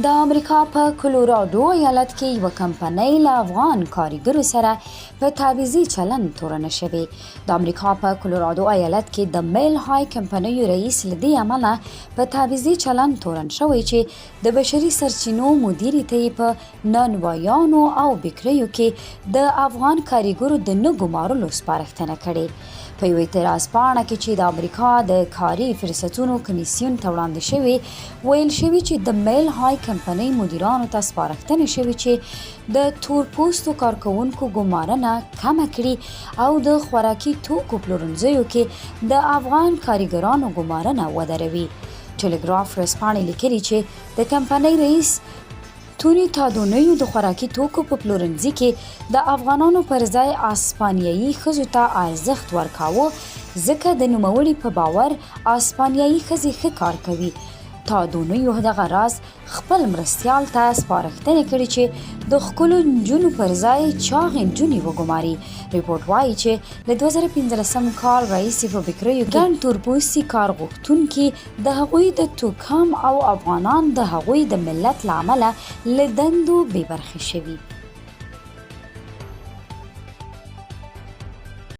د امریکا په کلورادو ایالت کې یوه کمپنۍ له افغان کاریګرو سره په تعویضي چلند تورنه شوې. د امریکا په کلورادو ایالت کې د میل های کمپنیو رئیس له دې امله په تعویضي چلند تورن شوی چې د بشري سرچینو مدیرې ته یې په نانوایانو او بیکریو کې د افغان کاریګرو د نه ګمارلو سپارښتنه کړې. په یو اعتراض پاڼه کې چې د امریکا د کاري فرصتونو کمیسیون ته وړاندې شوې، ویل شوي چې د میل های کمپنۍ مدیرانو ته سپارښتنه شوې چې د تور پوستو کارکوونکو ګمارنه کمه کړي او د خوراکي توکو پلورنځیو کې د افغان کاریګرانو ګمارنه ودروي. ټیلیګراف ورځپاڼې لیکلي چې د کمپنۍ رئیس توني تادونیو د خوراکي توکو په پلورنځي کې د افغانانو پر ځای اسپانیایي ښځو ته ارزښت ورکاوه، ځکه د نوموړي په باور اسپانیایي ښځې ښه کار کوي. تادونیو دغه راز خپل مرستیال ته سپارښتنه کړې چې د ښکلو نجونو پر ځای چاغې نجونې وګماري. رپورټ وايي چې له 2015 کال راهیسې په بیکریو کې ګڼ تورپوستي کار غوښتونکي د هغوی د توکم او افغانان د هغوی د ملت له امله له دندو بې برخې شوي.